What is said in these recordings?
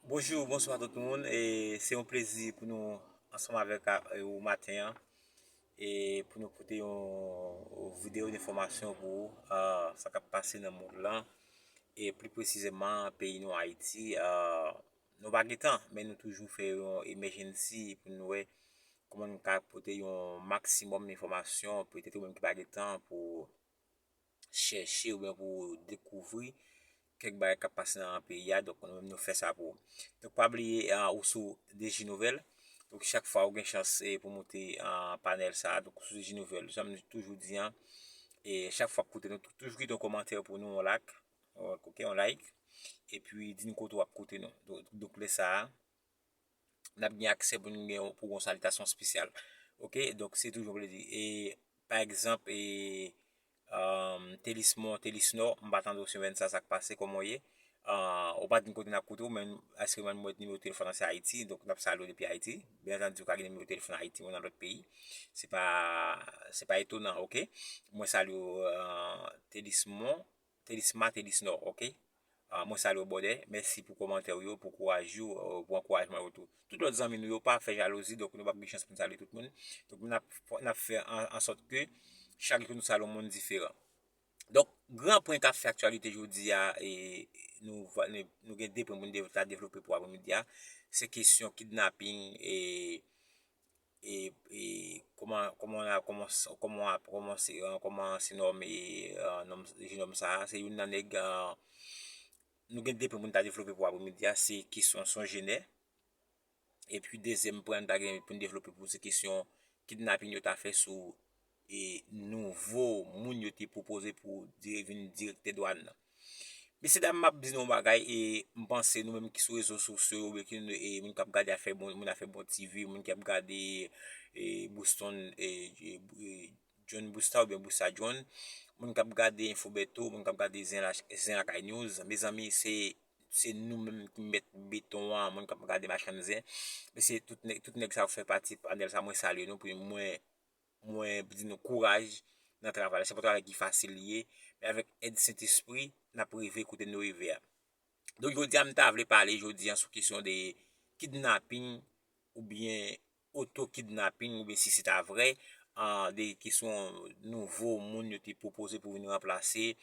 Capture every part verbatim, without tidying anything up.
Bonjou, bonswa tout moun. E se yon plezi pou nou ansanm avèk a- e ou maten an. E pou nou pote yon, yon videyo enfòmasyon pou ou, ah, sa k ap pase nan mond lan. E pli presizèman, peyi nou Ayiti. Ah, nou pa gen tan, men nou toujou fè yon emergency pou nou wè kòman nou ka pote yon maksimòm enfòmasyon, petèt ou menm ki pa gen tan pou chèche oubyen pou dekouvri kèk bagay k ap pase nan peyi a. Donk, nou menm nou fè sa pou ou. Donk, pa bliye, ah, ou sou D J Nouvèl. Donk, chak fwa ou gen chans e pou moute, ah, panèl sa a, donk, ou sou D J Nouvèl. Sa m toujou di an, e chak fwa w ap koute nou, tou- toujou kite yon kòmantè pou nou, yon like, ok, yon like. Epi, di nou kote w ap koute nou. Donk, donk lè sa a, n ap gen aksè pou nou gen pou yon salitasyon espesyal. Ok, donk se toujou yon plezi. E, pa egzanp, e, um, Telismon, Telisnò, m pa tande w semèn sa, sa k pase, kòman w ye? Ah, ou pa di m kote n ap koute w, men èske mwen mwen nimewo telefòn nan se Ayiti, donk n ap salye w depi Ayiti. Byen antandi, ou ka gen nimewo telefòn Ayiti, ou nan lòt peyi. Se pa, se pa etonan, ok? Mwen salye w, ah, Telismon, Telisma, Telisnò, ok? Ah, mwen salye w, brother. Mèsi pou kòmantè w yo, pou kouraj ou, euh, pou ankourajman yo tou. Tout lòt zanmi nou yo pa fè jalouzi, donk nou p ap gen chans pou n salye tout moun. Donk n ap, n ap fè an, an sòt ke chak jou nou salye yon moun diferan. Donk, gran pwen k ap fè aktyalite jodi a, e nou, va- nou, nou gen de pwen pou nou dev- ta devlope pou apremidi a. Se kesyon kidnaping e e, e kòman, kòman, kòman, kòman, kòman se, euh, kòman se nòm e, euh, nòm, jenòm sa a, se youn nan nèg, euh, nou gen de pwen pou n ta devlope pou apremidi a, se kesyon Sonjenè. Epi dezyèm pwen n ta gen pou n devlope pou se kesyon kidnaping yo ta fè sou e nouvo moun yo te pwopoze pou di- vin direktè dwàn nan. Mesye dam, m ap di nou yon bagay, e m panse nou menm ki sou rezo sosyo yo, oubyen ki e moun k ap gade afè bon, moun afè bon T V, moun k ap gade e Bouston, e, e, e John Busta oubyen Busta John, moun k ap gade Info Beto, moun k ap gade Zen, la, Zen Lakay News, mezanmi, se, se nou menm ki mèt beton an, moun k ap gade machann zen. Mesye, tout nèg, tout nèg sa yo fè pati panèl sa, mwen salye nou, pou mwen mwen di nou kouraj nan travay la. Se pa yon travay ki fasil li ye, men avèk èd Sentespri, n ap rive kote nou rive a. Donk, jodi a, m ta vle pale jodi a sou kesyon de kidnaping oubyen oto-kidnaping, oubyen si se ta vrè, ah, de kesyon nouvo moun yo te pwopoze pou vin ranplase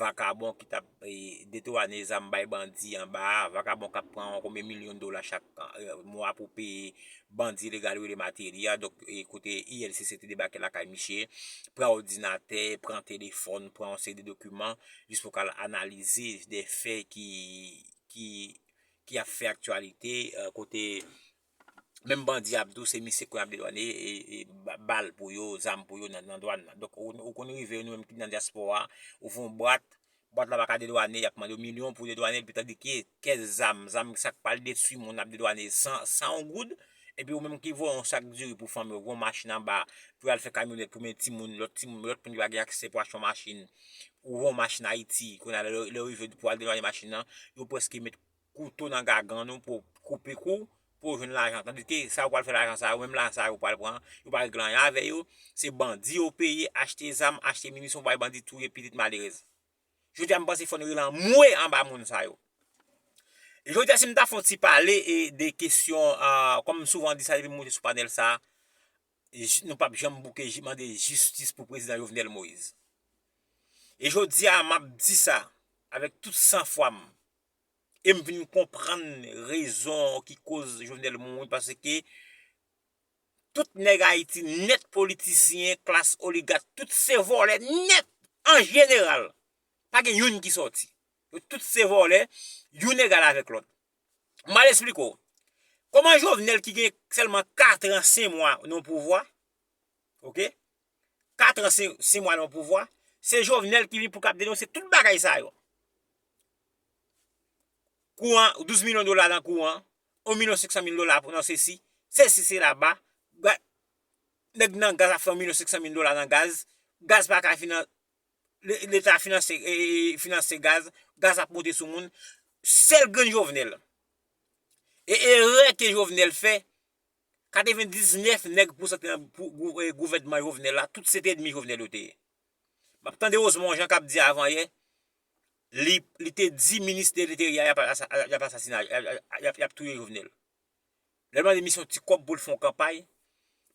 vakabon ki t ap, e, detwane zam bay bandi anba a, vakabon k ap pran konbyen milyon dola chak, e, mwa pou peye bandi ilegal yo rele Martelly a, donk, e, kote I L C C te debake lakay misye, pran òdinatè, pran telefòn, pran yon seri de dokiman, jis pou k al analize de fè ki, ki, ki ap fè aktyalite, e, kote menm bandi ap di w se misye k konn ap dedwane, e, e, ba- bal pou yo, zam pou yo nan, nan dwàn nan. Donk, ou, ou konn rive, nou menm ki nan dyaspora, ou fè yon bwat, bwat la pa ka dedwane, y ap mande w milyon pou dedwane, epi tandike kès zam, zam sa k pral detwi moun ap dedwane san, san yon goud, epi ou menm ki voye yon sak diri pou fanmi w, voye yon machin anba, pou y al fè kamyonèt pou men timoun, lòt timoun, lòt moun ki pa gen aksè pou achte yon machin, ou voye yon machin Ayiti, kounye a lè, lè w rive pou al dedwane machin nan, yo prèske met kouto nan gagann ou pou koupe kou, pou yo jwenn lajan. Tandike sa yo pral fè lajan sa yo, menm lajan sa yo pral pran, yo pa regle anyen avè yo, se bandi yo peye, achte zam, achte minisyon, bay bandi touye pitit malerèz. Jodi a, m panse fò n rele anmwe anba moun sa yo. E jodi a, si m ta fè yon ti pale e de kesyon, ah, kòm m souvan di sa depi m monte sou panèl sa, j- nou p ap janm bouke ji- mande jistis pou prezidan Jovenel Moïse. E jodi a, m ap di sa avèk tout sanfwa m. E m vin konprann rezon ki koz Jovenel mouri, paske tout nèg Ayiti nèt, politisyen, klas oligak, tout se vòlè nèt an jeneral. Pa gen youn ki sòti. Yo tout se vòlè, youn egal avèk lòt. M al esplike w. Kòman Jovenel ki gen sèlman kat an senk mwa nan pouvwa, ok? Kat an senk, senk mwa nan pouvwa, se Jovenel ki vin pou k ap denonse tout bagay sa yo. Kouran, douz milyon dola nan kouran, yon milyon senk san mil dola pou nan sesi, sesi se laba, ga- nèg nan gaz ap fè yon milyon senk san mil dola nan gaz, gaz pa ka finan- le- leta finanse, e, e, finanse gaz, gaz ap monte sou moun, sèl grenn Jovenel. E erè ke Jovenel fè, katrevendiznèf nèg pou sòti nan pou- gou- e, gouvènman Jovenel la, tout se te ènmi Jovenel yo te ye. M ap tande Rosemond Jean k ap di avan yè, Li, li te di minis de lenteryè y ap asa- y ap asasine, y ap, y ap, y ap touye Jovenel. Lè l mande misye yon ti kòb pou l fè yon kanpay,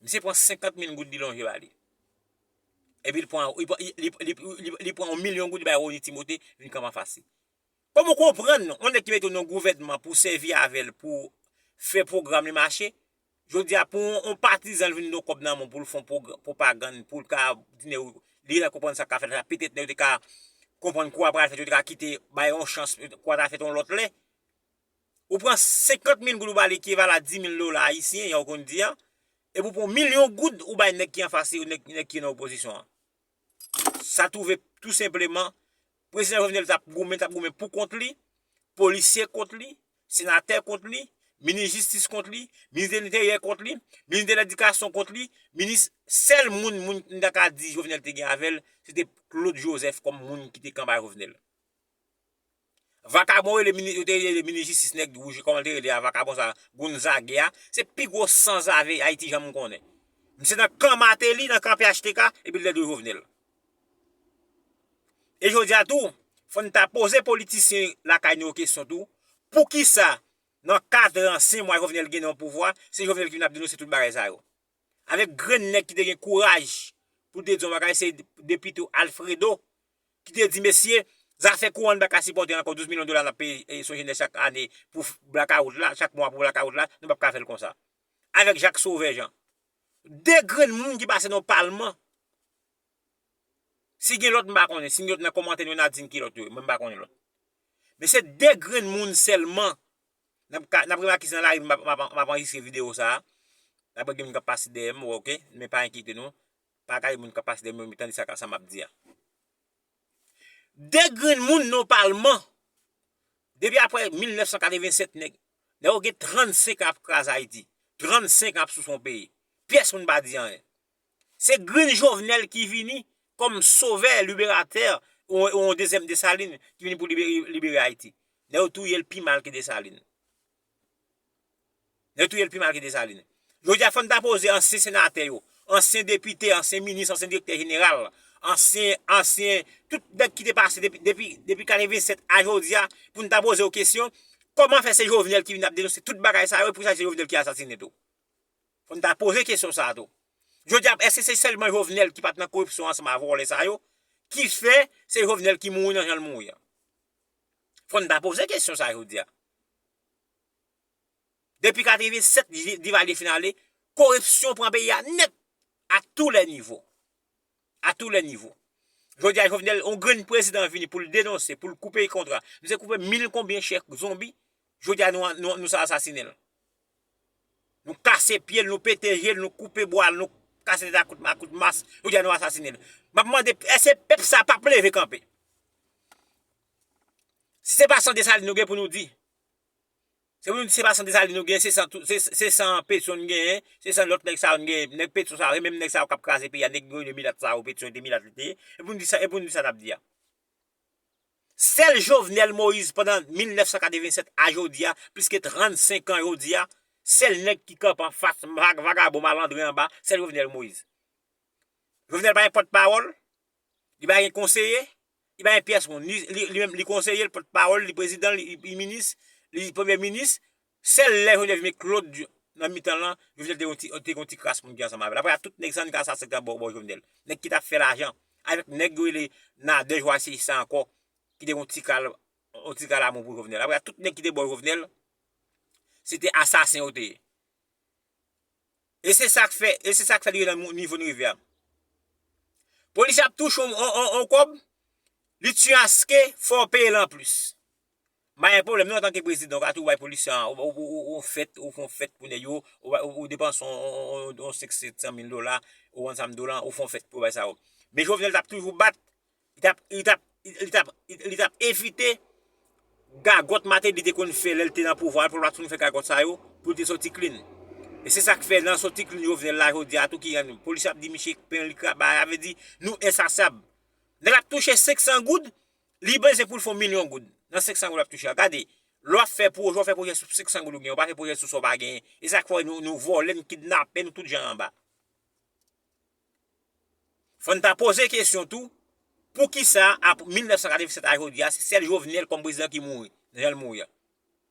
misye pran senkant mil goud li lonje ba li. Epi li pran, li, pran- li, li, li, li, li pran yon milyon goud li bay Rony Timothé vin kanpe anfas li. Kòman w konprann yon nèg ki mete w nan gouvènman pou w sèvi avè l pou fè pwogram li mache, jodi a pou yon, yon patizan l vin nan kòb nan men w pou l fè yon pwogra- pwopagann, pou l ka di nèg li la konprann sa k ka fèt la, petèt nèg yo te ka konprann kou a pral fèt, yo te ka kite bay yon chans, kou a ta fèt yon lòt lè. Ou pran senkant mil goud ou ba li ekivalan a dis mil dola ayisyen, jan w konn di a, epi w pran milyon goud ou bay nèg ki anfas li, nèg, nèg ki nan opozisyon an. Sa twouve tou senpleman, prezidan Jovenel t ap goumen, t ap goumen pou kont li, polisye kont li, senatè kont li, minis jistis kont li, minis de lenteryè kont li, minis de ledikasyon kont li, minis, sèl moun, moun m ta ka di Jovenel te gen avè l, se te Claude Joseph kòm moun ki te kanpe ak Jovenel. Vakabon rele mini, yo te rele minis jistis nèg wouj, kòman l te rele a, vakabon sa, Gonzague a, se pi gwo sanzave Ayiti janm konnen. Misye nan kan Martelly, nan kan P H T K, epi l lè do Jovenel. E jodi a tou, fò n ta poze politisyen lakay nou yo kesyon tou, poukisa nan kat an, senk mwa Jovenel gen nan pouvwa, se Jovenel ki vin ap denonse tout bagay sa yo. Avèk grenn nèg ki te gen kouraj pou te di yon bagay, se depite Alfredo ki te di, mesye, zafè kouran n pa ka sipòte ankò, douz milyon dola n ap peye, e, Sogener chak ane pou blakawout la, chak mwa pou blakawout la, nou p ap ka fè l konsa. Avèk Jacques Sauveur Jean. De grenn moun ki pase nan palman. Si gen lòt, m pa konnen. Si gen lòt nan kòmantè nou, n a di n ki lòt yo. Mwen, m pa konnen lòt. Men se de grenn moun sèlman. N ap ka- n ap remake si nan lari m ap, m ap, m ap anrejistre videyo sa a. N ap gen moun k ap pase dèyè m, oke? Men pa enkyete nou. Pa gade moun k ap pase dèyè m, men tande sa, sa m ap di a. De grenn moun nan palman. Depi apre mil nèf san katrevennsèt, nèg, nèg yo gen trannsenk an ap kraze Ayiti. Trannsenk an ap souse yon peyi. Pyès moun pa di anyen. Se grenn Jovenel ki vini kòm sovè, liberatè, ou, ou yon dezyèm Desalin ki vini pou libere, libere Ayiti. Nèg yo touye l pi mal ke Desalin. Nèg yo touye l pi mal ke Desalin. Jodi a, fò n ta poze ansyen senatè yo, ansyen depite, ansyen minis, ansyen direktè jeneral, ansyen, ansyen, tout nèg ki te pase depi, depi, depi katrevennsèt a jodi a, pou n ta poze yo kesyon, kòman fè se Jovenel ki vin ap denonse tout bagay sa yo, e poukisa se Jovenel ki asasine tou? Fò n ta poze kesyon sa a tou. Jodi a, èske se sèlman Jovenel ki pa t nan koripsyon ansanm a vòlè sa yo, ki fè se Jovenel ki mouri nan jan l mouri a? Fò n ta poze kesyon sa a jodi a. Depi katrevennsèt, Divalye fin ale, koripsyon pran peyi a nèt, à tous les niveaux. À tous les niveaux. Jodi a, Jovenel, yon grenn prezidan vini pou l denonse, pou l koupe kontra. Misye koupe mil konbyen chèk zonbi. Jodi a, nou, nou, nou sa asasinen l. Nou kase pye l, nou pete je l, nou koupe bwa l, nou kase tèt a kout, a kout mas. Jodi a, nou asasinen l. M ap mande, èske pèp sa p ap leve kanpe? Si se pa san Desalin nou gen pou nou di, se pou nou di se pa san Desalin nou gen, se san, se, se san Petyon n genyen, se san lòt nèg sa yo n genyen, nèg Petyon sa yo, e menm nèg sa yo k ap kraze peyi a, nèg yo rele milat sa yo, Petyon te milat li te ye, e pou nou di sa, e pou nou di sa n ap di a. Sèl Jovenel Moïse pandan mil nèf san katrevennsèt a jodi a, plis ke trannsenk an jodi a, sèl nèg ki kanpe anfas vag-, vagabon malandren anba, sèl Jovenel Moïse. Jovenel pa gen pòtpawòl, li pa gen konseye, li pa gen pyès moun. Li, li, li menm, li konseye, li pòtpawòl, li prezidan, li, li minis, li premye minis. Sèl lè Jovenel vin met Claude nan mitan lan, Jovenel te gen ti, te gen ti kras moun ki ansanm avè l. Apre sa, tout nèg sa n ka sa se t an bò, bò Jovenel. Nèg ki t ap fè lajan. Avèk nèg yo rele Nader Joachim sa ankò, ki te gen yon ti kal, yon ti kal amou pou Jovenel. Apre sa, tout nèg ki te bò Jovenel, se te asasen yo te ye. E se sa k fè, e se sa k fè li rive nan nivo n rive a. Polisye ap touche yon, yon, yon, yon kòb, li tiye aske, fò w peye l anplis. M pa gen pwoblèm non, antanke prezidan, ou ka toujou bay polisye an, ou, ou, ou, ou, ou fèt, ou fè yon fèt pou nèg yo, ou, ou, ou depanse yon, yon, yon, yon senk, sèt san mil dola, ou yon sa m dola, ou fè yon fèt pou bay sa yo. Men Jovenel t ap toujou bat, li t ap, li t ap, li t ap, li t ap evite gagòt Martelly te konn fè lè l te nan pouvwa, pou l pa t konn fè gagòt sa yo, pou l te soti clean. E se sa k fè nan soti clean Jovenel la jodi a tou ki rann polisye ap di misye pen li kraba, sa vle di nou ensasab. Nèg ap touche senk san goud, li bezwen pou l fè yon milyon goud. Nan senk san goud l ap touche a. Gade, lè w ap fè pwojè, w fè pwojè sou senk san goud ou gen, ou pa fè pwojè sou sa w pa genyen. E sa k fè nou, nou vòlè, nou kidnape, nou tout jan anba. Fò n ta poze kesyon tou, Poukisa, ap mil nèf san katrevennsèt a jodi a, se sèl Jovenel kòm prezidan ki mouri, nan jan l mouri a?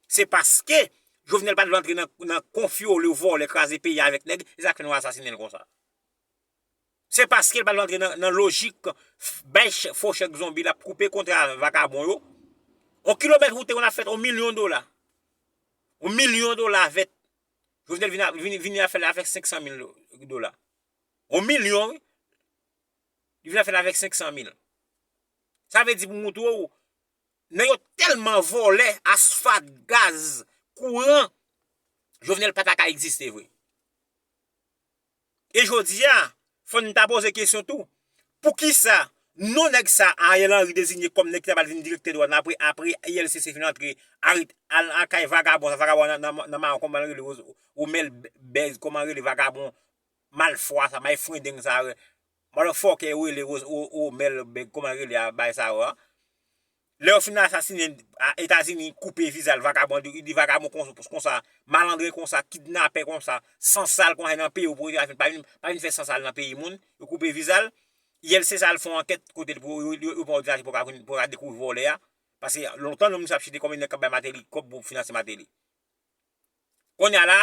Se paske Jovenel pa t vle antre nan, nan konfyole, vòlè, kraze peyi a avèk nèg, e sa k fè nou asasinen l konsa. Se paske l pa t vle antre nan, nan lojik, f-, bay ch-, fo chèk zonbi, l ap koupe kontra vakabon yo. On kilomèt wout te konn ap fèt on milyon dola. On milyon dola vèt. Jovenel vin a, vin, vin ap fè l avèk senk san mil dola. On milyon, wi. Li vin ap fè l avèk senk san mil. Sa vle di pou moutre w, nèg yo tèlman vòlè, asfalt, gaz, kouran, Jovenel pa ta ka egziste vre. E jodi a, fò n ta poze kesyon tou. Poukisa non nèg sa Ariel Henry deziye kòm nèg ki ta pral vin direktè dwàn apre, apre I L C C fin antre aret, al, al kay vagabon sa, vagabon nan, nan, nan mawon, kòman l rele, Ro-, Romel Bèz, kòman l rele vagabon malfwa sa, may frendeng sa, motherfucker yo rele Ro-, Ro-, Romel Bèz, kòman l rele a, bay sa yo a. Lè yo fin asasinen, a, Etazini koupe viza l, vakabon, di, di vakabon kon-, konsa, malandren konsa, kidnapè konsa, sansal konsa nan peyi w pou yo pa vin, pa vin, pa vin fè sansal nan peyi moun, yo koupe viza l, I L C C al fè yon ankèt kote l pou yo, yo, yo pran òdinasyon pou yo ka vin, pou yo ka dekouvri vòlè a. Paske lontan non misye ap site kòm nèg k ap bay Martelly, kòb pou finanse Martelly. Kounye a la,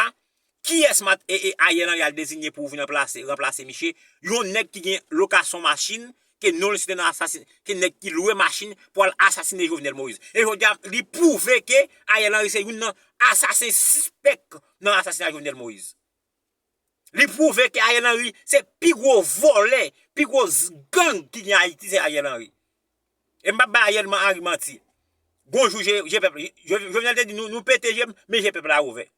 kiyès mat-, e, e, Ariel Henry al deziye pou vin ranplase, ranplase misye? Yon nèg ki gen lokasyon machin, ke non l site nan asasin, ke nèg ki lwe machin pou al asasine Jovenel Moïse. E jodi a, li pwouve ke Ariel Henry se youn nan asasen sispèk nan asasina Jovenel Moïse. Li pwouve ke Ariel Henry se pi gwo vòlè, pi gwo z-, gang ki gen Ayiti, se Ariel Henry. E m p ap bay Ariel man-, Henry manti. Gon jou je, je pèp, je, Jovenel te di nou, nou pete je m, men je pèp la ouvè.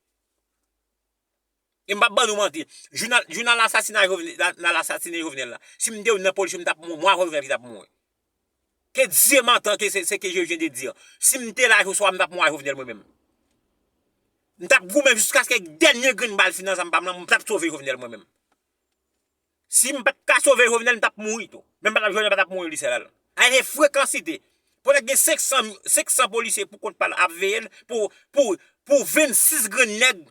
E m p ap ban nou manti. Jou n al, jou n al asasina Jovenel, n al asasine Jovenel la. Si m te youn nan polisye, m t ap mouri. Mwa Jovenel ki t ap mouri. Que Dieu m'entend, que c'est ce que je viens de dire. Si m te la jodi swa, m t ap mwa Jovenel mwen menm. M t ap goumen jiskaske dènye grenn bal fin nan zam pa m nan, m t ap sove Jovenel mwen menm. Si m pa t ka sove Jovenel, m t ap mouri tou. Men m pa t ap, Jovenel pa t ap mouri li sèl. Ay, se frekansite. Pou nèg gen senk san, senk san polisye pou kont pa l ap veye l, pou, pou, pou vennsis grenn nèg,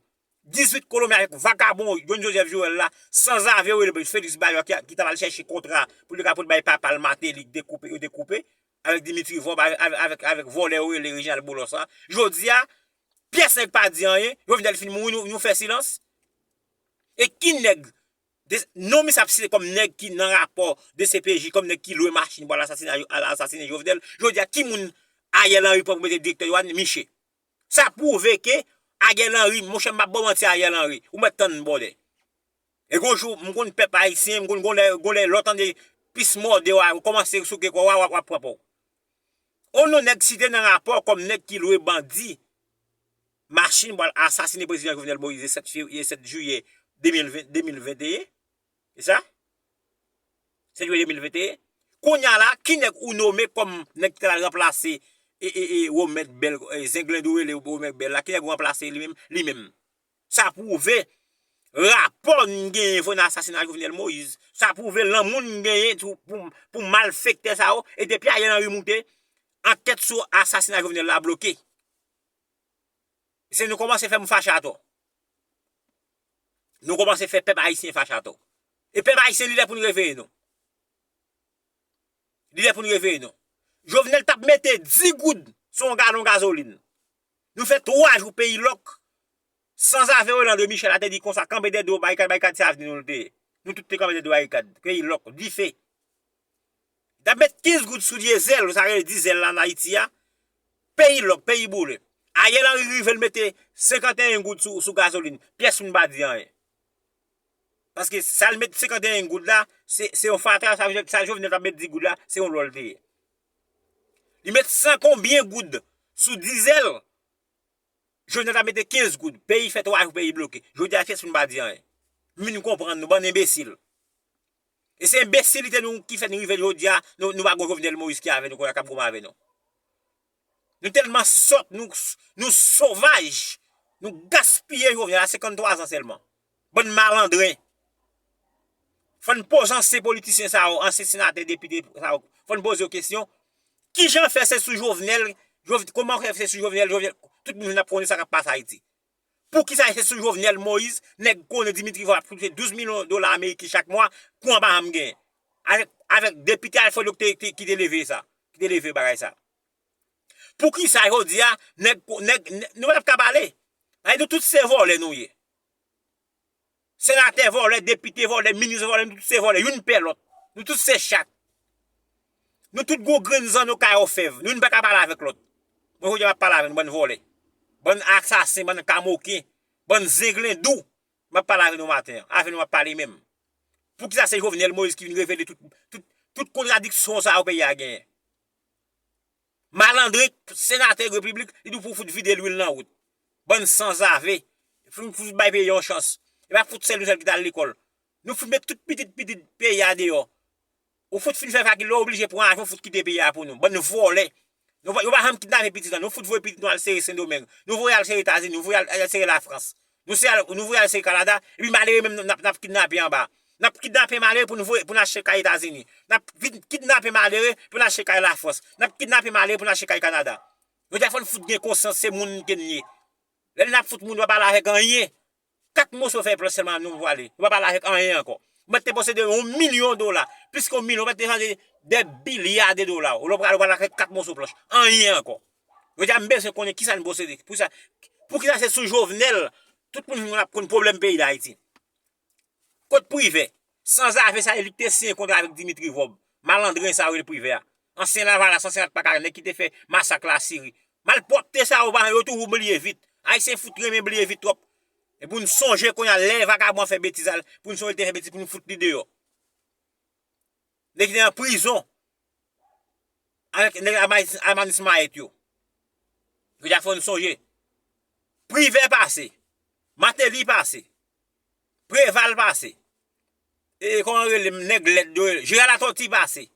dizuit kolonbyen avèk vakabon John Joseph Joël la, sanzave yo rele Félix Bayon ki, ki t al chèche kontra pou li ka pote bay papa l Martelly, ki te koupe, yo te koupe, avèk Dimitri Vorbe, avèk, avèk, avèk vòlè yo rele Reginald Boulos la. Jodi a, pyès nèg pa di anyen, Jovenel fin mouri, nou, nou fè silans. E ki nèg, de, non misye ap site kòm nèg ki nan rapò D C P J, kòm nèg ki lwe machin pou al asasine, al asasine Jovenel. Jodi a, ki moun Ariel Henry pran pou mete direktè dwàn? Miche. Sa pwouve ke Ariel Henry, monchè, m p ap ba w manti, Ariel Henry, ou mèt tann bòdè. E gon jou, m konn pèp ayisyen, m konn gon lè, gon lè lè w tande pis mòde w a, ou kòmanse souke kò w a, w ap, w ap pran pa w. On non nèg site nan rapò kòm nèg ki lwe bandi machin pou al asasine prezidan Jovenel Moïse sèt fevriye, sèt jiyè de mil ven, de mil venteyen. E sa? Se jiyè de mil venteyen. Kounye a la, ki nèg ou nome kòm nèg ki ta al ranplase e, e, e, Romèd Bèl, e, Zenglendo rele Romèd Bèl la? Ki nèg ou ranplase li menm? Li menm. Sa pwouve rapò n genyen vre nan asasina Jovenel Moïse. Sa pwouve lanmou n genyen pou, pou, pou malfektè sa yo. E depi Ariel Henry moute, ankèt sou asasina Jovenel la bloke. Se nou kòmanse fè m fache atò. Nou kòmanse fè pèp ayisyen fache atò. E pèp ayisyen, li lè pou n reveye nou. Li lè pou n reveye nou. Jovenel t ap mete dis goud sou yon galon gazolin. Nou fè twa jou peyi lòk. Sanzave Orlando Michel a te di konsa, kanpe dèyè do barikad, barikad se avni nou l te ye. Nou tout te kanpe dèyè do barikad. Peyi lòk, dife. T ap met kenz goud sou dyezèl, sa rele dizèl la ann Ayiti a. Peyi lòk, peyi boule. Ariel Henry rive l mete senkanteyen goud sou, sou gazolin. Pyès moun pa di anyen. Paske sa l met senkanteyen goud la, se, se yon fatra, sa, sa Jovenel t ap met dis goud la, se yon lòl te ye. Li met san konbyen goud sou dizèl, Jovenel t ap mete kenz goud. Peyi fè twa jou, peyi bloke. Jodi a, pyès moun pa di anyen. M vin konprann nou, bann enbesil. E se enbesilite nou ki fè n rive jodi a, nou, nou pa gon Jovenel Moïse ki avè nou, kounye a k ap goumen avè nou. Nou tèlman sòt, nou, nou sovaj, nou gaspiye Jovenel a senkanntwa zan sèlman. Bann malandren. Fò n poze ansyen politisyen sa yo, ansyen senatè, depite sa yo, fò n poze yo kesyon. Kijan fè se sou Jovenel, Jov-, kòman fè se sou Jovenel, Jovenel, tout moun vin ap konnen sa k ap pase Ayiti? Poukisa se sou Jovenel Moïse, nèg konnen Dimitri Vorbe ap touche douz milyon dola ameriken chak mwa, kouran pa janm genyen? Avèk, avèk depite Alfredo ki te, ki te leve sa, ki te leve bagay sa. Poukisa jodi a, nèg, nèg, nèg, nou pa t ap ka pale? Ay, nou tout se vòlè nou ye. Senatè vòlè, depite vòlè, minis vòlè, nou tout se vòlè, youn pè lòt. Nou tout se chat. Nou tout gwo grenn zanno kay òfèv. Nou youn pa ka pale avèk lòt. Mwen jodi a m ap pale avè nou, bann vòlè. Bann asasen, bann kamoken, bann zenglendou. M ap pale avè nou maten an. Avè nou m ap pale menm. Poukisa se Jovenel Moïse ki vin revele tout, tout, tout kontradiksyon sa yo peyi a genyen? Malandren, senatè repiblik, li di pou fout vide lwil nan wout. Bann sanzave. Fout, fout bay peyi yon chans. E pa fout sèl nou sèl ki t al lekòl. Nou fout met tout pitit, pitit peyi a deyò. Ou fout fin fè fakilte, ou oblije pran avyon, fout kite peyi a pou nou. Bann vòlè. Nou pa, yo pa janm kidnape pitit lan. Nou fout voye pitit nou al sere Sendomeng. Nou voye al sere Etazini, nou voye al, al sere Lafrans. Nou se al, nou voye al sere Kanada, epi malere menm n ap, n ap kidnape anba. N ap kidnape malere pou n voye, pou n achte kay Etazini. N ap vin kidnape malere pou n achte kay Lafrans. N ap kidnape malere pou n achte kay Kanada. Jodi a fò n fout gen konsyans se moun ke n ye. Lè n ap fout moun, yo pa pale avèk anyen. Kat moso fèy planch sèlman nou pwale. Yo pa pale avèk anyen ankò. Ou mèt te posede yon milyon dola, plis ke yon milyon, ou mèt te chanje dè bilya de dola. Ou lè w pral, ou pral avèk kat moso planch. Anyen ankò. Jodi a m bezwen konnen kisa n posede. Pou sa, poukisa se sou Jovenel tout moun vin ap konn pwoblèm peyi Dayiti? Kot Privè? Sanzave sa, e li ki te siyen kontra avèk Dimitri Vòb. Malandren sa yo rele Privè a. Ansyen Lavalas, ansyen Atpakara, nèg ki te fè masak Lasiri. Malpwòpte sa yo, yo toujou bliye vit. Ayisyen fout renmen bliye vit twòp. E pou n sonje kounye a, lè vagabon an fè betiz al, pou n sonje li te fè betiz, pou n fout li deyò. Nèg ki te nan prizon avèk nèg Amanis Mayèt yo. Jodi a fò n sonje. Privè pase. Mateli pase. Preval pase. E kòman rele m, nèg lèd yo rele? Jera Latòti pase.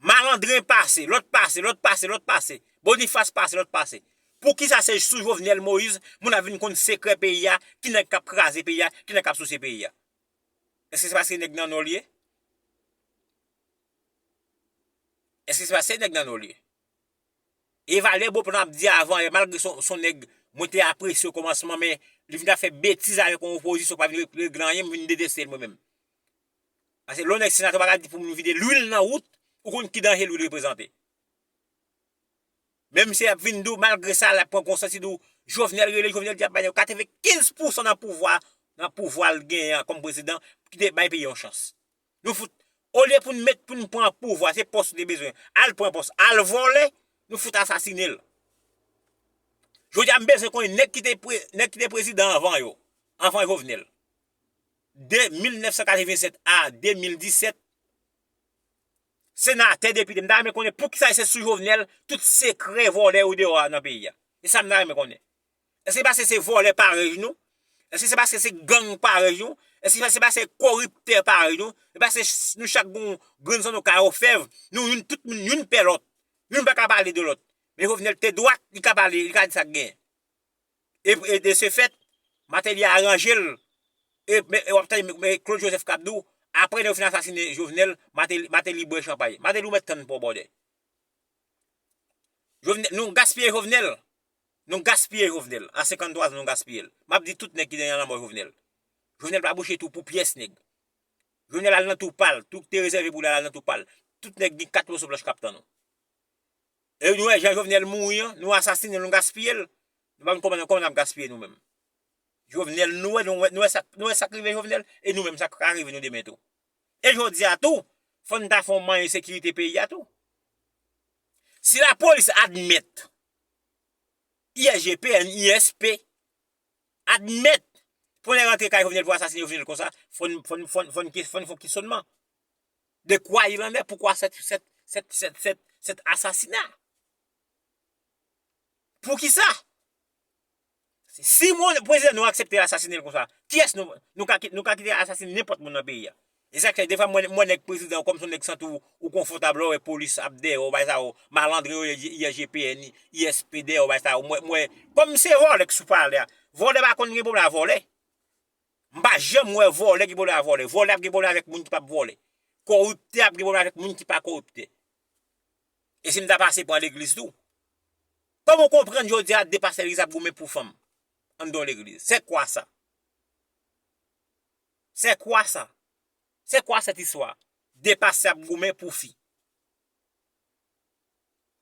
Malandren pase, lòt pase, lòt pase, lòt pase. Bonifas pase, lòt pase. Poukisa se sou Jovenel Moïse moun ap vin konn sekrè peyi a, ki nèg k ap kraze peyi a, ki nèg k ap souse peyi a? Èske se paske nèg nan Nò l ye? Èske se paske nèg nan Nò l ye? E Valè Bopan ap di avan yè, malgre se yon nèg mwen te apresye okòmansman, men li vin ap fè betiz avèk yon opozisyon k pa vin regle anyen, m vin deteste l mwen menm. Paske lè yon nèg senatè, ou pa ka di pou moun vide lwil nan wout, ou konn ki danje lwil reprezante. Menm si y ap vin di w, malgre sa, l ap pran konsyans, li di w, Jovenel rele, Jovenel di ap bay nèg katrevenkenz pousan nan pouvwa, nan pouvwa l genyen an kòm prezidan, ki te bay peyi yon chans. Nou fout, olye pou n met, pou n pran pouvwa, se pòs nou te bezwen. Al pran pòs, al vòlè, nou fout asasinen l. Jodi a, m bezwen konnen nèg ki te pre-, nèg ki te prezidan anvan yo, anvan Jovenel. De mil nèf san katrevennsèt a de mil disèt, senatè, depite, m ta renmen konnen poukisa se sou Jovenel tout sekrè vòlè yo deyò a nan peyi a. Se sa m ta renmen konnen. Èske se paske se vòlè parèy nou? Èske se paske se gang parèy nou? Èske se paske se koriptè parèy nou? Se paske ch-, nou chak gon grenn zanno kay òfèv, nou youn, tout moun youn pè lòt. Youn pa ka pale de lòt. Men Jovenel te dwat, li ka pale, li ka di sa k genyen. E, e de se fèt, Mateli aranje l. E, men, e w ap tande, men, men Claude Joseph k ap di w, apre nèg yo fin asasinen Jovenel, Mateli, Mateli bwè chanpay. Mateli ou mèt tann pa w bòdè. Jovenel, nou gaspiye Jovenel. Nou gaspiye Jovenel. A senkanntwa zan, nou gaspiye l. M ap di tout nèg ki dèyè lanmò Jovenel. Jovenel pa bouche twou pou pyès nèg. Jovenel al nan twou pa l. Twou ki te rezève pou li al nan twou pa l. Tout nèg gen kat moso planch k ap tann ou. E nou wè jan Jovenel mouri an, nou asasinen l, nou gaspiye l. Nou pa konn kòman, kòman n ap gaspiye nou menm. Jovenel, nou wè, nou wè, nou wè sa, nou wè sa k rive Jovenel, e nou menm sa ka rive nou demen tou. E jodi a tou, fò n ta fè yon manyen sekirite peyi a tou. Si lapolis admèt, I S G P N, I S P, admèt, pou nèg rantre kay Jovenel pou asasinen Jovenel konsa, fò n, fò n, fò n, fò n, fò n fè yon kestionman. De quoi il en est? Pourquoi cette, cette, cette, cette, cette, cet assassinat? Poukisa? Si moun, prezidan nou aksepte asasinen l konsa, kiyès nou, nou ka, nou ka kite asasinen nenpòt moun nan peyi a? E sa k fè, defwa, mwen, mwen nèg prezidan, kòm se yon nèg santi w, ou konfòtab lè w wè polis ap dèyè w, bay sa yo, malandren yo, I S G P N, I S P dèyè w, bay sa yo, mwen, mwen, kòm se vòlè k sou palè a. Vòlè pa konn gen pwoblèm a vòlè. M pa janm wè vòlè gen pwoblèm a vòlè. Vòlè ap gen pwoblèm avèk moun ki p ap vòlè. Koriptè ap gen pwoblèm avèk moun ki pa koriptè. E si m ta pase pran legliz tou? Kòman w konprann jodi a de pastè legliz ap goumen pou fanm anndan yon legliz? C'est quoi ça? C'est quoi ça? C'est quoi cette histoire? De pastè ap goumen pou fi.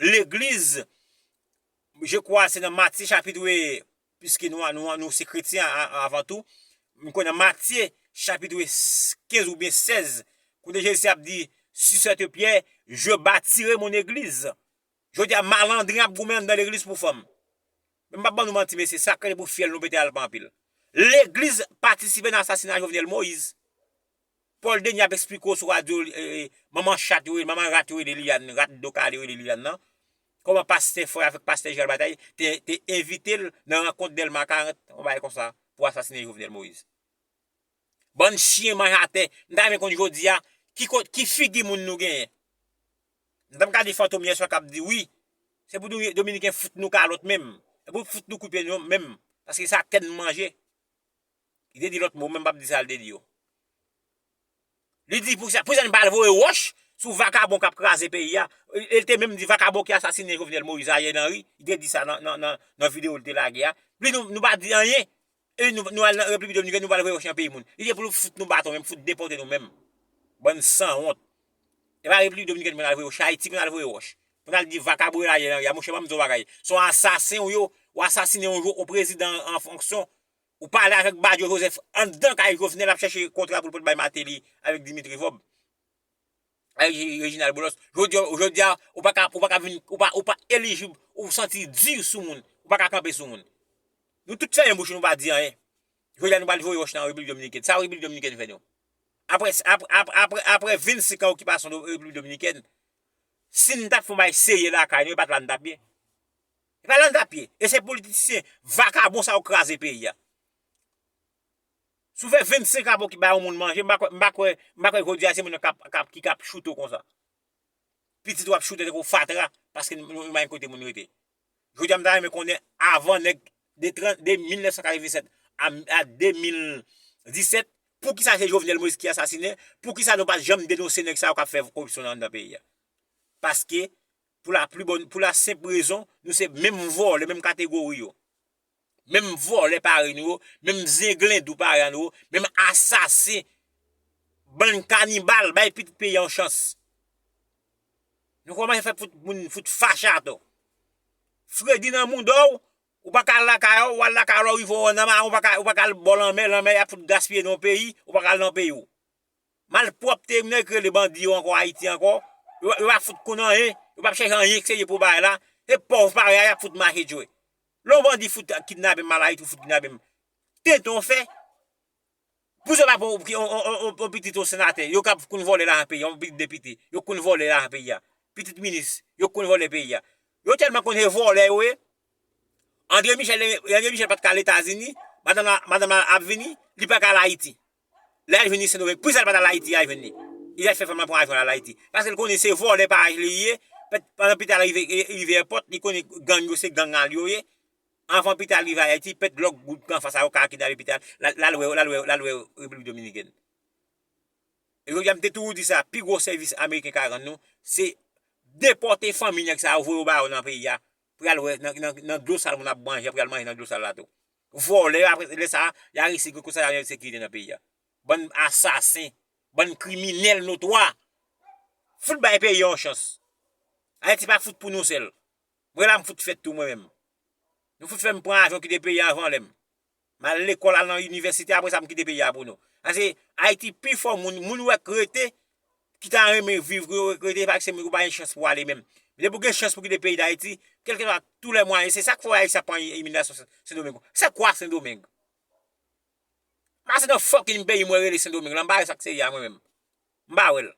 Legliz, je kwa se nan Matye chapit, piske nou, nou, nou se kretyen a- a- avan tou, m kwè nan Matye chapit kenz oubyen sèz, kote Jezi ap di, sur cette pierre, je bâtirai mon église. Jodi a, malandren ap goumen anndan legliz pou fanm. Men m p ap ban nou manti, mesye, sa k rele pou fyèl nou pete al pa anpil. Legliz patisipe nan asasina Jovenel Moïse. Paul Denis ap eksplike w sou radyo, e, e, manman chat yo, manman rat yo rele Liliane, rat do kale yo rele Liliane nan. Kòman pastè Foy avèk pastè Jean Bataille te, te envite l nan rankont Dèlma karant, yon bagay konsa, pou asasinen Jovenel Moïse. Bann chyen manje atè, m ta renmen konn jodi a, ki, ko- ki figi moun nou genyen. M t ap gade Fantom yè swa k ap di wi, se pou Domi- Dominiken fout nou kalòt menm, se pou fout nou koupe nou menm, paske sa tè n manje. Li te di lòt mo, men m p ap di sa l te di yo. Li di, poukisa, poukisa nou pa al voye wòch sou vakabon k ap kraze peyi a? Li te menm di vakabon ki asasinen Jovenel Moïse, Ariel Henry, li te di sa nan, nan, nan, nan videyo li te lage a. Li nou, nou pa di anyen. E nou, nou al nan Repiblik Dominikèn, nou pa al voye wòch nan peyi moun. Li te pou nou fout nou baton menm, fout depòte nou menm. Bann sanwont. E pa Repiblik Dominikèn pou n al voye wòch, Ayiti pou n al voye wòch. Pou n al di vakabon Ariel Henry a, monchè, ban m di w bagay. Se yon asasen ou yo, ou asasinen yon, yon prezidan an fonksyon. Ou pale avèk Badio Joseph anndan kay Jovenel ap chèche kontra pou l pot bay Martelly avèk Dimitri Vorbe, avèk Reginald Boulos. Jodi, jodi a, ou pa ka, ou pa ka vin, ou pa, ou pa elijib, ou santi di sou moun, ou pa ka kanpe sou moun. Nou tout fèmen bouch nou, pa di anyen. Jodi a nou pral voye wòch nan Repiblik Dominikèn. Sa Repiblik Dominikèn fè nou? Apre, apre, apre, apre, apre vennsenk an okipasyon de Repiblik Dominikèn, si n t ap fè yon bagay serye lakay nou, e pa t la n t ap ye. E pa la n t ap ye. E se politisyen vakabon sa yo kraze peyi a. Si w fè vennsenk an pou ki bay yon moun manje, m pa kwè, m pa kwè, m pa kwè jodi a se moun nan k ap, k ap, ki k ap choute w konsa. Pitit w ap choute tankou fatra, paske nou, nou, nou pa gen kote moun rete. Jodi a m ta renmen konnen avan nèg de trant, de mil nèf san katrevennsèt a, a de mil disèt, poukisa se Jovenel Moïse ki asasinen, poukisa nou pa t janm denonse nèg sa yo k ap fè koripsyon nan, nan peyi a? Paske, pou la pli bòn, pou la senp rezon, nou se menm vòlè, menm kategori yo. Menm vòlè parèy nou yo, menm zenglendou parèy a nou yo, menm asasen, bann kanibal, bay pitit peyi a yon chans. Nou kòmanse fè fout moun fout fache atò. Fredi nan mouda w, ou pa ka al lakay ou, ou al lakay ou, lè w rive w nan maren, ou pa ka, ou pa ka al bò lanmè, lanmè y ap fout gaspiye nan yon peyi, ou pa ka al nan peyi w. Malpwòpte, nèg rele bandi yo ankò, Ayiti ankò. Yo, yo pa fout konn anyen, yo p ap chèche anyen k serye pou bagay la. Se pòv parèy a y ap fout mache djwe. Lè yon bandi fout kidnape m al Ayiti, ou fout kidnape m. Tenten w fè. Poukisa yo pa pran yon, yon, yon, yon, yon pitit yon senatè, yo k ap konn vòlè lajan peyi a, yon pitit depite, yo konn vòlè lajan peyi a. Pitit minis, yo konn vòlè peyi a. Yo tèlman konn se vòlè yo ye. André Michel, André Michel pa t ka al Etazini, madanm la, madanm la ap vini, li pa ka al Ayiti. Lè l vini Sendomeng, poukisa l pa t al Ayiti al jwenn li? Li al fè fanm lan pran avyon l al Ayiti. Paske l konnen se vòlè parèy li ye, pèt, pandan pitit la rive, rive èpòt, li konnen gang yo se gang al yo ye. Anvan pitit la rive Ayiti, pèt lòt gwoup ki anfas la yo ka kidnape pitit la, l al, l al wè, l al wè, l al wè Repiblik Dominikèn. E jodi a, m te toujou di sa, pi gwo sèvis Ameriken ka rann nou, se depòte fanmi nèg sa yo, voye yo ba yo nan peyi a, pou y al wè nan, nan, nan dlo sal moun ap manje, pou y al manje nan dlo sal la tou. Vòlè, apre lè sa a, y a resi, kounye sa y a sekirite nan peyi a. Bann asasen, bann kriminèl notwa. Fout bay peyi a yon chans. Ayiti pa fout pou nou sèl. Mwen la m fout fèt tou mwen menm. Nou fout fè m pran avyon kite peyi a avan lè m. M al lekòl, al nan inivèsite, apre sa m kite peyi a pou nou. Paske Ayiti pi fò moun, moun ou wè k rete, ki ta renmen viv, k rete, paske se moun ou pa gen chans pou ale menm. Men depi w gen chans pou kite peyi Dayiti, kèlkeswa tou lè mwayen, se sa k fè Ayisyen ap pran imigrasyon Sen-, Sendomeng. Se kwa Sendomeng? M pase nan fucking peyi mwen rele Sendomeng la, m pa wè sa k serye a mwen menm. M pa wè l.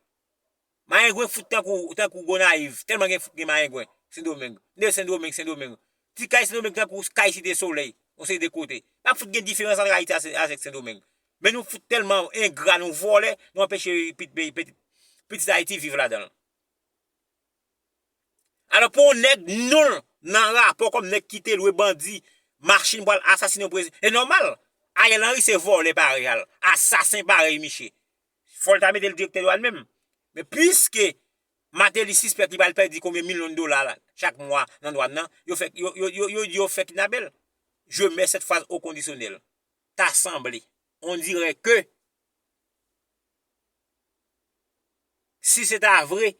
Mayengwen fout tankou, tankou Gonayiv. Tèlman gen fout gen mayengwen. Sendomeng. M de Sendomeng, Sendomeng. Ti kay Sendomeng tankou kay Site Solèy. Yon seri de kote. Pa fout gen diferans ant Ayiti ase-, avèk Sendomeng. Men nou fout tèlman engra, nou vòlè, nou anpeche pit-, pit-, pitit Ayiti viv ladan l. Alò, pou yon nèg non l nan rapò kòm nèg ki te lwe bandi, machin pou al asasinen yon prezidan. E nòmal. Ariel Henry se vòlè parèy a l, asasen parèy miche. Fò l ta mete l direktè dwàn menm. Men piske Martelly sispèk li pral pèdi konbyen milyon dola la, chak mwa nan dwàn nan, yo fè, yo, yo, yo, yo di yo fè kidnape l. Je mets cette phrase au conditionnel. Ta sanble. On dirait que Si se ta vre,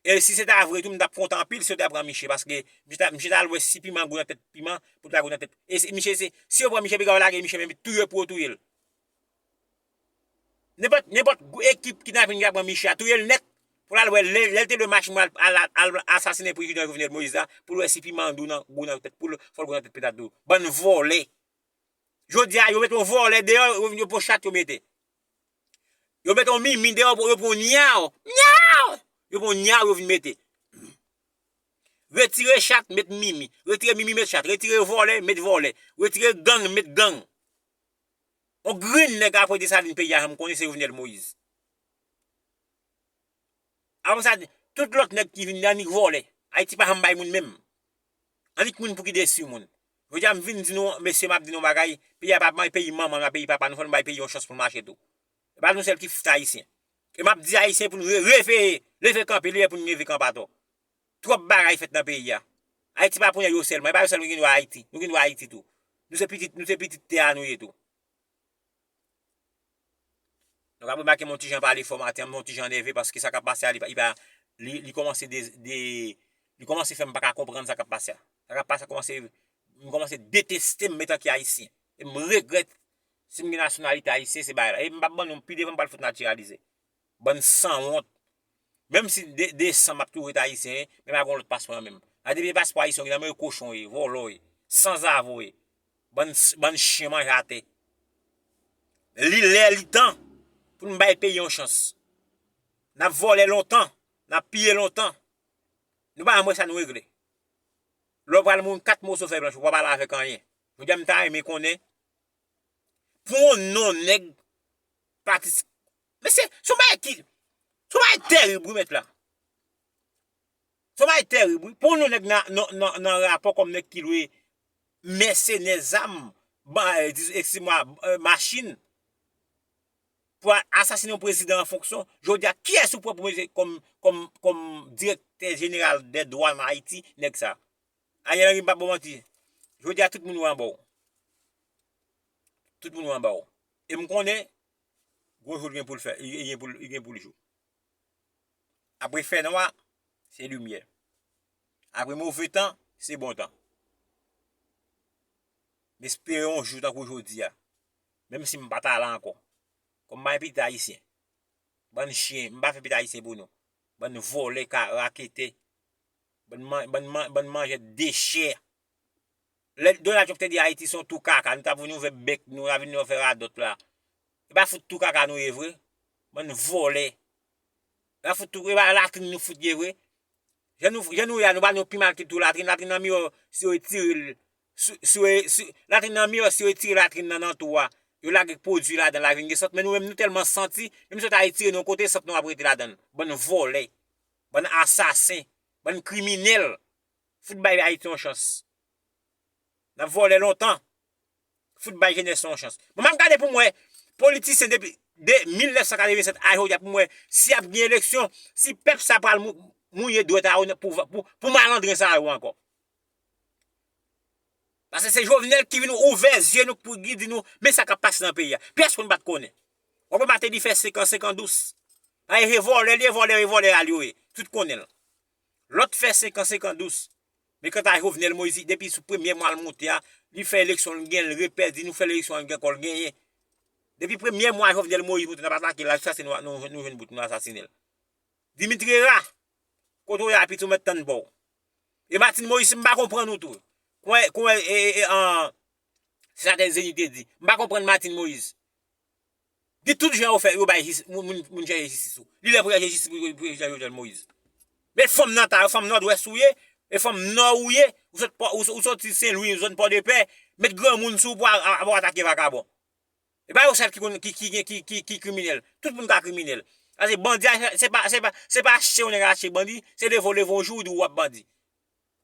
e si se ta vre tou, m t ap kontan anpil si yo ta pran Miche, paske Miche ta, Miche ta al wè si piman gou nan tèt piman, pou l ta gou nan tèt. E si, Miche, se, si yo pran Miche, piga yo lage Miche, men touye pou yo touye l. Nenpòt, nenpòt gwo ekip kidnapin ki ta pran Miche a, touye l nèt, pou l al wè lè, lè l te dwe mache al, al, al asasinen prezidan Jovenel Moïse la, pou l wè si piman dou nan, gou nan tèt poul, fò l gou nan tèt pita tou. Bann vòlè. Jodi a, yo mete yon vòlè deyò, yo, yo pran chat yo mete. Yo mete yon mimi deyò, yo pran yon nyaw. Nyaw! Yo pran yon nyaw, yo vin mete. Retire chat, met mimi. Retire mimi, met chat. Retire vòlè, met vòlè. Retire gang, met gang. On grenn nèg apre Desalin peyi a janm konnen se Jovenel Moïse. Apre sa, tout lòt nèg ki vin nan annik vòlè. Ayiti pa janm bay moun menm. Annik moun pou ki desi moun. Jodi a m vin di nou, mesye, m ap di nou bagay, peyi a pa peyi manman nou, a peyi papa nou, fò nou bay peyi yon chans pou l mache tou. E pa nou sèl ki fout ayisyen. E m ap di ayisyen pou nou re-, reveye, leve kanpe, li lè pou nou leve kanpe atò. Twòp bagay fèt nan peyi a. Ayiti pa pou nèg yo sèlman, e pa yo sèlman ki gen dwa Ayiti. Nou gen dwa Ayiti tou. Nou se pitit, nou se pitit tè a nou ye tou. Donk, ap remake m yon ti jan pale fò maten an, m yon ti jan nève paske sa k ap pase a, li, pa- li, pa- li, li kòmanse de, de, li kòmanse fè m pa ka konprann sa k ap pase a. Sa k ap pase a kòmanse, m kòmanse deteste m etanke Ayisyen. E m regrèt si m gen nasyonalite ayisyen, se bagay la. E m p ap ban nou, pi devan m pral fout natiralize. Bann sanwont. Menm si de, de san m ap toujou ret ayisyen, men m pa gen yon lòt paspò nan men m. A depi paspò ayisyen w gen nan men w, kochon w ye, vòlò w ye, sanzave w ye. Bann, bann chen manje atè. Li lè, li tan pou n bay peyi yon chans. N ap vòlè lontan, n ap piye lontan. Nou pa janm wè sa nou regle. Lè w pral mouri kat moso fèy blanch, ou pa pale avèk anyen. Jodi a m ta renmen konnen pou yon non nèg patis-, men se, se yon bagay ki, se yon bagay terib, wi, mèt la. Se yon bagay terib, wi. Pou yon non nèg nan, nan, nan, nan rapò kòm nèg ki lwe mèsenè zam, ba, eh, dis-, excuse-moi, eh, machin, pou a-, asasinen yon prezidan an fonksyon, jodi a, kiyès ou pran pou mete kòm, kòm, kòm direktè jeneral dè dwàn Ayiti, nèg sa? Ariel Henry, m p ap ba w manti. Jodi a, tout moun wè anba w. Tout moun wè anba w. E m konnen, gwo jou l gen pou l fè, li gen pou l, li gen pou l jou. Apre fènwa, se limyè. Apre move tan, se bon tan. M espere yon jou tankou jodi a, menm si m pa ta la ankò, kòm m pa gen pitit ayisyen, bann chen, m pa fè pitit ayisyen pou nou. Bann vòlè, ka, raketè. Bann man-, bann man-, bann manjè dechè. Lè Donald Trump te di Ayiti se yon tou kaka, nou t ap vin ouvè bèk nou, n ap vin fè radòt la. E pa fout tou kaka nou ye vre. Bann vòlè. E pa fout tou, e pa latrin nou fout ye vre. Jan nou, jan nou ye a, nou pa nou pi mal ke tou latrin. Latrin nan miyò si yo retire l. Si, si, si, latrin nan miyò si yo retire latrin nan nan tou a. Yo lage pwodui ladan l, la vin gen sant. Men nou menm, nou tèlman santi, menm si yo ta retire nou yon kote, sant nou ap rete ladan l. Bann vòlè, bann asasen, bann kriminèl. Fout bay Ayiti yon chans. N ap vòlè lontan. Fout bay jenès yon chans. Bon, m ap gade pou m wè politisyen depi de mil nèf san katrevennsèt a jodi a pou m wè si ap gen eleksyon, si pèp sa pral mou-, mouye dwèt a yo pou, pou, pou malandren sa yo ankò. Paske se Jovenel ki vin ouvè zye nou pou li di nou, men sa k ap pase nan peyi a. Pyès moun pa t konnen. W ap remake li fè senk an, senk an dous. A, e vòlè li ye, vòlè, e vòlè a li yo ye. Tout konnen l. Lòt fè senk an, senk an dous. Men kanta Jovenel Moïse, depi sou premyè mwa l moute a, li fè eleksyon, l gen, l repèdi, nou fè eleksyon, l gen kò l genyen. Depi premyè mwa Jovenel Moïse moute, n ap atake l, jiskaske nou, nou, nou jwenn bout, nou asasinen l. Dimitri Herard, kote w ye a piti, w mèt tann pa w. E Martine Moïse, m pa konprann ou tou. Kwen, kwen, e, e, e, an, senatè Zenny te di, m pa konprann Martine Moïse. Di tout jan yo fè, yo bay jis-, moun, moun, moun chèche jistis ou. Li lè pou chèche jistis pou, pou prezidan Jovenel Moïse. Men fanm nan ta, fanm Nòdwès ou ye, e fanm Nò ou ye, ou sot Pò-, ou, ou soti Sen Lwi, zòn Pòdepè, met granmoun sou ou pou a, a, a, atake vakabon. E pa yo sèl ki konn, ki, ki, ki, ki, ki, ki kriminèl. Tout moun ka kriminèl. Paske bandi a, se pa, se pa, se pa achte yon nèg achte bandi, se leve w leve yon jou, ou di w ap bandi.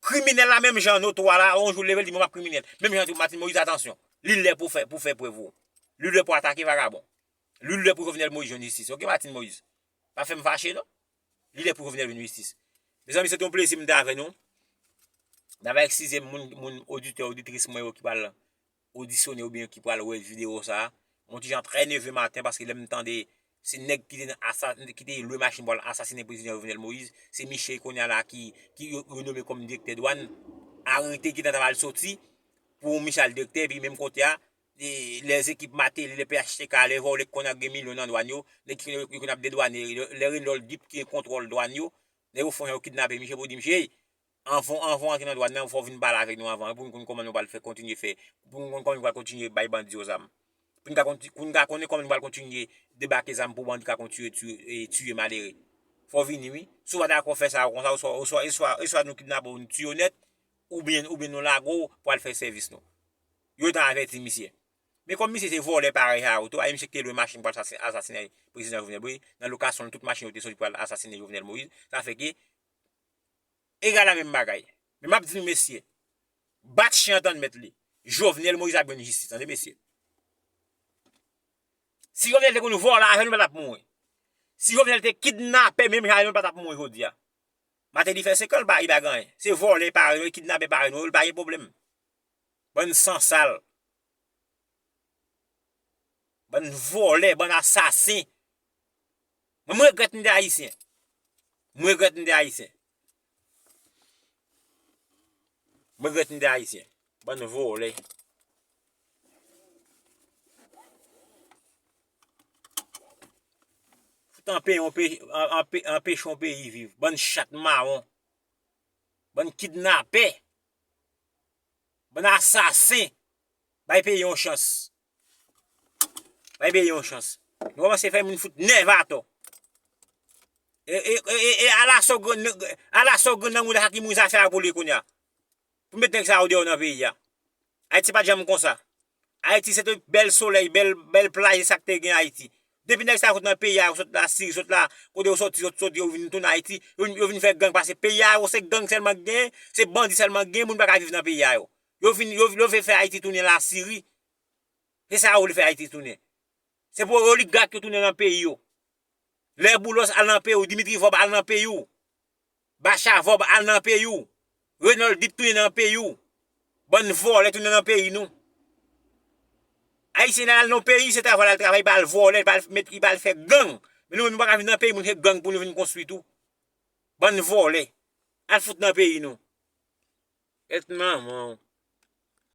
Kriminèl la, menm jan notwa la, yon jou leve l di, "Mwen, m ap kriminèl." Menm jan tou Martine Moïse, atansyon. Li lè pou fè, pou fè prèv ou. Li lè pou atake vagabon. Li lè pou Jovenel Moïse jwenn jistis. Oke, Martine Moïse? Pa fè m fache, non. Li lè pou Jovenel jwenn jistis. Mezanmi, se te yon plezi m te avè nou. N ap eskize m, moun, moun oditè, oditris mwen yo ki pral odisyone oubyen ki pral wè videyo sa a. Mwen ti jan trè nève maten, paske lè m tande Se nèg ki te nan asa-, ki te lwe machin pou al asasinen prezidan Jovenel Moïse. Se misye kounye a la ki, ki yo, yo nome kòm direktè dwàn. Arete ki t ap al soti pou misye al direktè, epi menm kote a, e, lèzekip Martelly, lè P H T K, lè vòlè ki konn ap gen milyon nan dwàn yo, nèg ki yo konn ap dedwane, lè, lè Renold Deep ki gen kontwòl dwàn yo, nèg yo fè yon jan yo kidnape misye pou di misye, "Ey, anvan, anvan w antre nan dwàn nan, fò w vin pale avèk nou anvan, pou n konn kòman nou pral fè kontinye fè, pou n konn kòman nou pral kontinye bay bandi yo zam. Pou n ka konti-, pou n ka konnen kòman nou pral kontinye debake zam pou bandi ka kontinye tiye, e, tiye malere. Fò w vini, wi. Si w pa dakò fè sa yo konsa, oswa, oswa, oswa, oswa nou kidnape w, nou tiye w nèt, oubyen, oubyen nou lage w pou al fè sèvis nou." Yo t avèti misye. Men kòm misye se vòlè parèy sa yo tou, ay misye ki te lwe machin pou al sase-, asasinen prezidan Jovenel Moïse, nan lokasyon l tout machin yo te soti pou al asasinen Jovenel Moïse, sa fè ke egal a menm bagay. Men m ap di nou, mesye, bat chen an tann mèt li. Jovenel Moïse ap jwenn jistis, tande, mesye. Si Jovenel te konn vòlè avè nou, l pa t ap mouri. Si Jovenel te kidnape menm jan avè nou, l pa t ap mouri jodi a. Martelly fè senk an, l pa, li pa gen anyen. Se vòlè parèy nou, kidnapè parèy nou, li pa gen pwoblèm. Bann sansal. Bann vòlè, bann asasen. Mwen, mwen regrèt m te ayisyen. Mwen regrèt m te ayisyen. Mwen regrèt m te ayisyen. Bann vòlè. Fout anpe-, anpe-, anpe-, anpeche yon peyi viv. Bann chat mawon. Bann kidnapè. Bann asasen. Bay peyi yon chans. Bay peyi yon chans. Nou kòmanse fè moun fout nève atò. E, e, e, e, e, ala so grenn, ala so grenn nan mouda sa ki moun sa fè a pou li kounye a. Pou met nèg sa yo deyò nan peyi a. Ayiti pa t janm konsa. Ayiti se te bèl solèy, bèl, bèl plaj, e sa k te gen Ayiti. Depi nèg sa yo sot nan peyi a, yo sot Lasiri, sot la, kote yo soti, sot, sot, yo vin tounen Ayiti, yo, yo vin fè gang, paske peyi a yo se gang sèlman k genyen, se bandi sèlman k genyen, moun pa ka viv nan peyi a yo. Yo vin, yo, yo vle fè Ayiti tounen Lasiri. Se sa yo vle fè Ayiti tounen. Se pou oligak yo tounen nan peyi yo. Lè Boulos al nan peyi w, Dimitri Vorbe al nan peyi w. Bacha Vorbe al nan peyi w. Renold Deep tounen nan peyi w. Bann vòlè tounen nan peyi nou. Ayisyen al nan peyi, se travay l al travay, li pa al vòlè, li pa al met, li pa al fè gang. Men nou menm nou pa ka vin nan peyi moun se gang pou nou vin konstwi tou. Bann vòlè. Al fout nan peyi nou. Èt manman w.